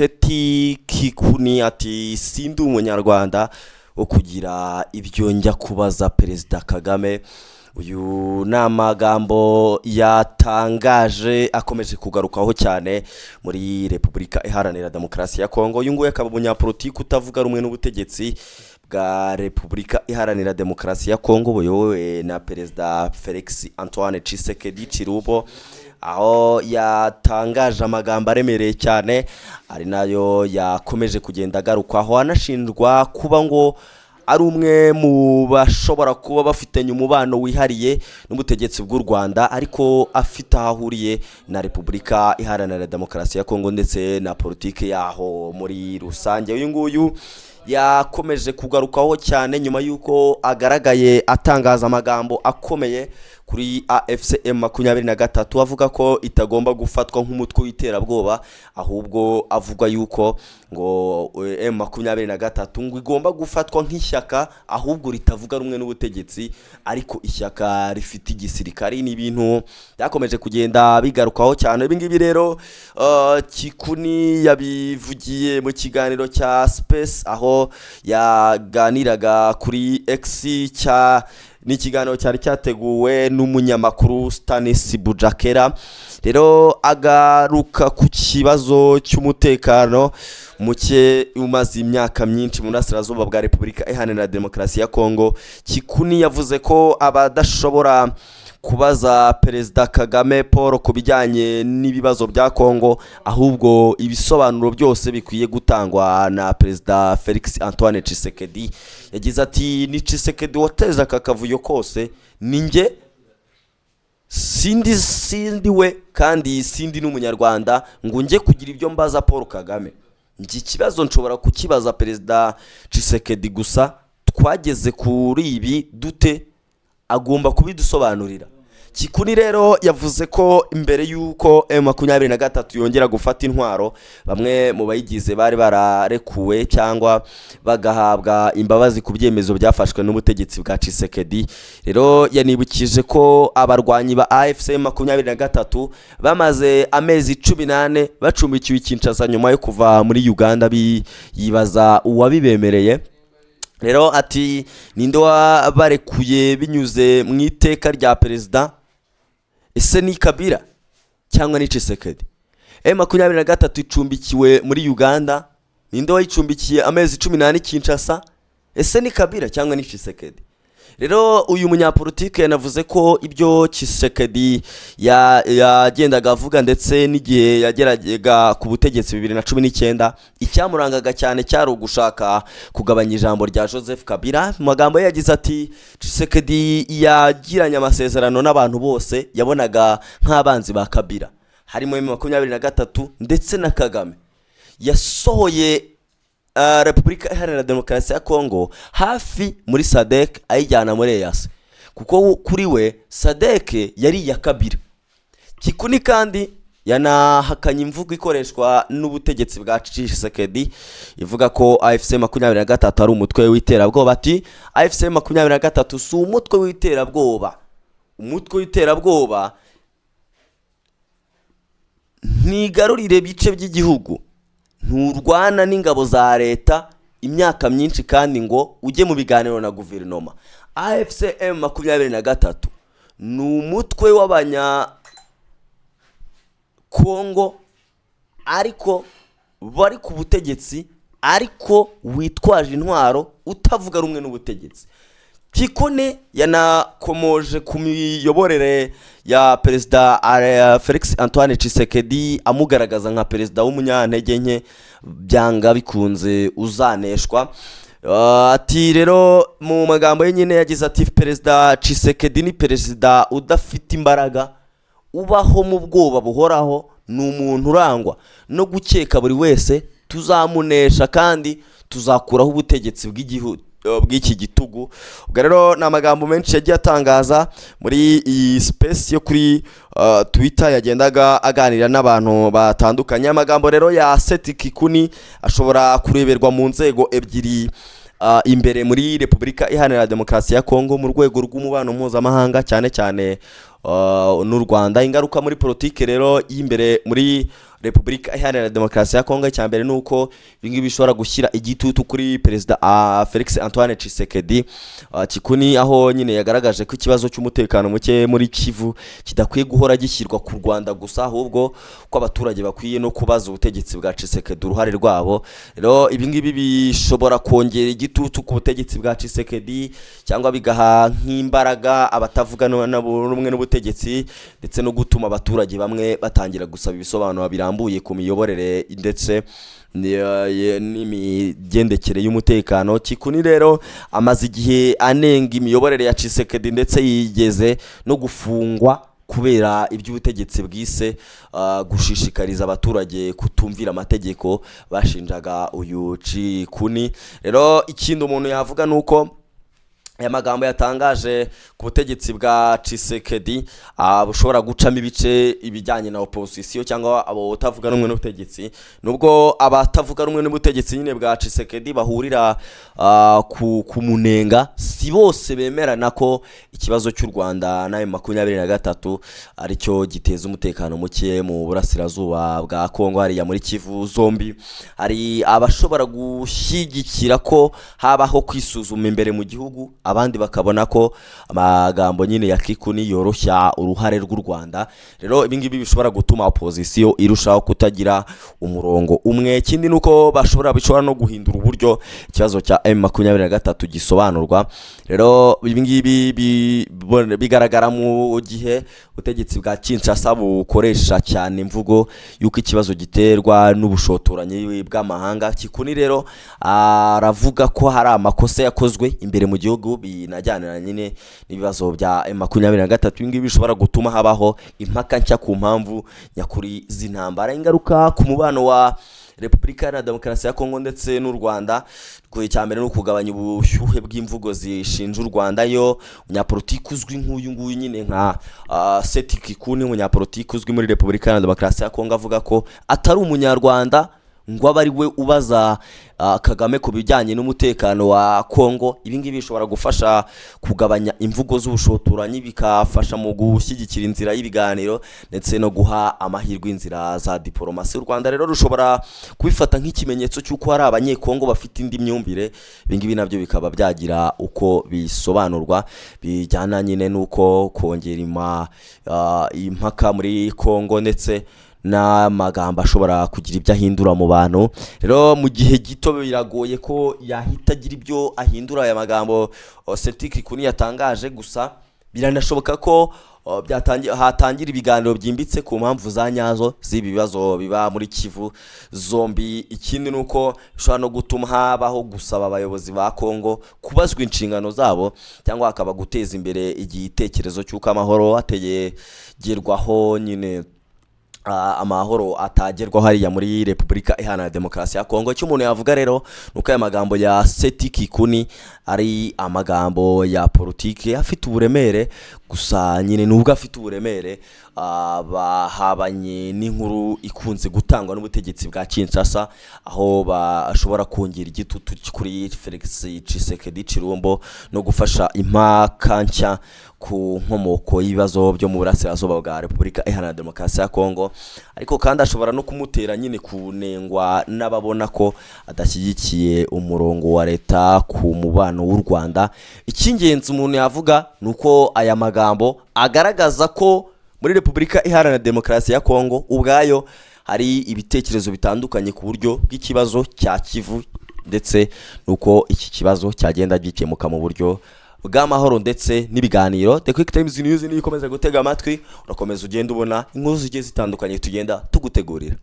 Seth Kikuni ati: "Sindi umunyarwanda wo kugira ibyo njya kubaza Perezida Kagame." Uyu ni amagambo yatangaje akomeje kugarukaho cyane muri Repubulika Iharanira Demokarasi ya Kongo. Uyu nguyu akaba umunyapolitiki utavuga rumwe n'ubutegetsi bwa Repubulika Iharanira Demokarasi ya Kongo buyobowe na Perezida Felix Antoine Tshisekedi Tshilombo, aho yatangaje amagambo aremereye cyane, ari nayo yakomeje kugenda agarukwaho, anashinjwa kuba ngo ari umwe mu bashobora kuba bafitanye umubano wihariye n'ubutegetsi bw'u Rwanda, ariko afite aho ahuriye na Repubulika Iharanira Demokarasi ya Kongo ndetse na politiki yaho muri rusange. Uyu nguyu yakomeje kugarukaho cyane nyuma y'uko agaragaye atangaza amagambo akomeye kuri AFC M23, avuga ko itagomba gufatwa nk'umutwe w'iterabwoba, ahubwo avuga yuko ngo M23 ngo igomba gufatwa nk'ishyaka ahubwo ritavuga rumwe n'ubutegetsi, ariko ishyaka rifite igisirikari. Ni ibintu byakomeje kugenda bigarukaho cyane. Ibi ngibi rero Kikuni yabivugiye mu kiganiro cya Space, aho yaganiraga kuri X cya, ni ikiganiro cyari cyateguwe n'umunyamakuru Stanis Bujakera. Rero agaruka ku kibazo cy'umutekano muke umaze imyaka myinshi mu burasirazuba bwa Repubulika Iharanira Demokarasi ya Kongo. Kikuni yavuze ko abadashobora kubaza Perezida Kagame Paul ku bijyanye n'ibibazo bya Kongo, ahubwo ibisobanuro byose bikwiye gutangwa na Perezida Felix Antoine Tshisekedi. Yagize ati: "Ni Tshisekedi wateje aka kavuyo kose, ni njye sindi, sindi we, kandi sindi n'umunyarwanda ngo njye kugira ibyo mbaza Paul Kagame. Njye ikibazo nshobora kukibaza Perezida Tshisekedi gusa. Twageze kuri ibi dute? Agomba kubidusobanurira." Kikuni rero yavuze ko imbere y'uko M23 yongera gufata intwaro, bamwe mu bayigize bari bararekuwe cyangwa bagahabwa imbabazi ku byemezo byafashwe n'ubutegetsi bwa Tshisekedi. Rero yanibukije ko abarwanyi ba AFC 23 bamaze amezi 14 bacumbikiwe i Kinshasa nyuma yo kuva muri Uganda, yibaza uwabibemereye. Rero ati: "Ninde wabarekuye binyuze mu iteka rya perezida? Ese ni Kabila cyangwa ni Tshisekedi? M23 icumbikiwe muri Uganda, ninde wayicumbikiye amezi 14 i Kinshasa? Ese ni Kabila cyangwa ni Tshisekedi?" Rero uyu munyapolitike yanavuze ko ibyo Tshisekedi yagendaga avuga, ndetse n'igihe yageraga ku butegetsi 2019, icyamurangaga cyane cyari ugushaka kugabanya ijambo rya Joseph Kabila. Mu magambo ye yagize ati: "Tshisekedi yagiranye amasezerano n'abantu bose yabonaga nk'abanzi ba Kabila, harimo M23 ndetse na Kagame. Yasohoye Repubulika Iharanira Demokarasi ya Kongo hafi muri SADC, ayijyana muri EAC, kuko kuri we SADC yari iya Kabila." Kikuni kandi yanahakanye imvugo ikoreshwa n'ubutegetsi bwa Tshisekedi ivuga ko AFC 23 ari umutwe w'iterabwoba. Ati: "AFC 23 si umutwe w'iterabwoba. Umutwe w'iterabwoba ntigarurire ibice by'igihugu, nturwana n'ingabo za leta imyaka myinshi kandi ngo ujye mu biganiro na guverinoma. AFC M 23 ni umutwe w'abanya Kongo ariko bari ku butegetsi, ariko witwaje intwaro, utavuga rumwe n'ubutegetsi." Kikuni yanakomoje ku miyoborere ya Perezida Felix Antoine Tshisekedi, amugaragaza nka perezida w'umunyantege nke, byanga bikunze uzaneshwa. Ati rero mu magambo ye nyine yagize ati: "Perezida Tshisekedi ni perezida udafite imbaraga, ubaho mu bwoba buhoraho, ni umuntu urangwa no gukeka buri wese. Tuzamunesha kandi tuzakuraho ubutegetsi bw'iki gitugu." Ubwo rero ni amagambo menshi yagiye atangaza muri iyi space yo kuri Twitter, yagendaga aganira n'abantu batandukanye. Amagambo rero ya Seth Kikuni ashobora kureberwa mu nzego ebyiri imbere muri Repubulika Iharanira Demokarasi ya Kongo, mu rwego rw'umubano mpuzamahanga, cyane cyane n'u Rwanda, ingaruka muri politiki rero y'imbere muri Repubulika Iharanira Demokarasi ya Kongo. Icya mbere ni uko ibi ngibi bishobora gushyira igitutu kuri Perezida Felix Antoine Tshisekedi. Kikuni aho nyine yagaragaje ko ikibazo cy'umutekano muke muri Kivu kidakwiye guhora gishyirwa ku Rwanda gusa, ahubwo ko abaturage bakwiye no kubaza ubutegetsi bwa Tshisekedi uruhare rwabo. Rero ibi ngibi bishobora kongera igitutu ku butegetsi bwa Tshisekedi cyangwa bigaha nk'imbaraga abatavuga rumwe n'ubutegetsi, ndetse no gutuma abaturage bamwe batangira gusaba ibisobanuro birambuye ku miyoborere ndetse n'imigendekere y'umutekano. Kikuni rero amaze igihe anenga imiyoborere ya Tshisekedi, ndetse yigeze no gufungwa kubera iby'ubutegetsi bwise gushishikariza abaturage kutumvira amategeko bashinjaga uyu Kikuni. Rero ikindi umuntu yavuga ni uko aya magambo yatangaje ku butegetsi bwa Tshisekedi bushobora gucamo ibice ibijyanye na opposition cyangwa abo batavuga rumwe n'ubutegetsi. Nubwo abatavuga rumwe n'ubutegetsi nyine bwa Tshisekedi bahurira ku munenga, si bose bemerana ko ikibazo cy'u Rwanda na M23 aricyo giteza umutekano muke mu burasirazuba bwa Kongo, hariya muri Kivu zombi. Hari abashobora gushyigikira ko habaho kwisuzuma imbere mu gihugu, abandi bakabona ko amagambo nyine ya Kikuni yoroshya uruhare rw'u Rwanda. Rero ibi ngibi bishobora gutuma opposition irushaho kutagira umurongo umwe. Ikindi ni uko bishobora no guhindura uburyo ikibazo cya M23 gisobanurwa. Rero ibi ngibi bigaragara mu gihe ubutegetsi bwa Kinshasa bukoresha cyane imvugo y'uko ikibazo giterwa n'ubushotoranyi bw'amahanga. Kikuni rero aravuga ko hari amakosa yakozwe imbere mu gihugu binajyanira nyine n'ibibazo bya M23. Ibi ngibi bishobora gutuma habaho impaka nshya ku mpamvu nyakuri z'intambara. Ingaruka ku mubano wa Repubulika Iharanira Demokarasi ya Kongo ndetse n'u Rwanda, icya mbere ni ukugabanya ubushyuhe bw'imvugo zishinja u Rwanda. Yo umunyapolitiki uzwi nk'uyu nguyu nyine nka Seth Kikuni, umunyapolitiki uzwi muri Repubulika Iharanira Demokarasi ya Kongo, avuga ko atari umunyarwanda ngo abe ari we ubaza Kagame ku bijyanye n'umutekano wa Kongo. Ibi ngibi bishobora gufasha kugabanya imvugo z'ubushotoranyi, bikafasha mu gushyigikira inzira y'ibiganiro ndetse no guha amahirwe inzira za diporomasi. U Rwanda rero rushobora kubifata nk'ikimenyetso cy'uko hari Abanyekongo bafite indi myumvire. Ibi ngibi nabyo bikaba byagira uko bisobanurwa, bijyana nyine n'uko kongera impaka muri Kongo ndetse n'amagambo ashobora kugira ibyo ahindura mu bantu. Rero mu gihe gito biragoye ko yahita agira ibyo ahindura aya magambo Seth Kikuni yatangaje. Gusa biranashoboka ko hatangira ibiganiro byimbitse ku mpamvu za nyazo z'ibi bibazo biba muri Kivu zombi. Ikindi ni uko bishobora no gutuma habaho gusaba abayobozi ba Kongo kubazwa inshingano zabo, cyangwa hakaba guteza imbere igitekerezo cy'uko amahoro ategerwaho nyine, amahoro atagerwaho hariya muri Repubulika Iharanira Demokarasi ya Kongo. Icyo umuntu yavuga rero ni uko aya magambo ya Seth Kikuni ari amagambo ya politike afite uburemere. Gusa nyine nubwo afite uburemere, bahabanye n'inkuru ikunze gutangwa n'ubutegetsi bwa Kinshasa, aho bashobora kongera igitutu kuri Felix Tshisekedi Tshilombo no gufasha impaka nshya ku nkomoko y'ibibazo byo mu burasirazuba bwa Repubulika Iharanira Demokarasi ya Kongo. Ariko kandi ashobora no kumutera nyine kunengwa n'ababona ko adashyigikiye umurongo wa leta ku mubano w'u Rwanda. Icy'ingenzi umuntu yavuga ni uko aya magambo agaragaza ko muri Repubulika Iharanira Demokarasi ya Kongo ubwayo hari ibitekerezo bitandukanye ku buryo bw'ikibazo cya Kivu, ndetse n'uko iki kibazo cyagenda gikemuka mu buryo bw'amahoro ndetse n'ibiganiro. The Quick Times News niyo ikomeza gutega amatwi, urakomeza ugenda ubona inkuru zigiye zitandukanye tugenda tugutegurira.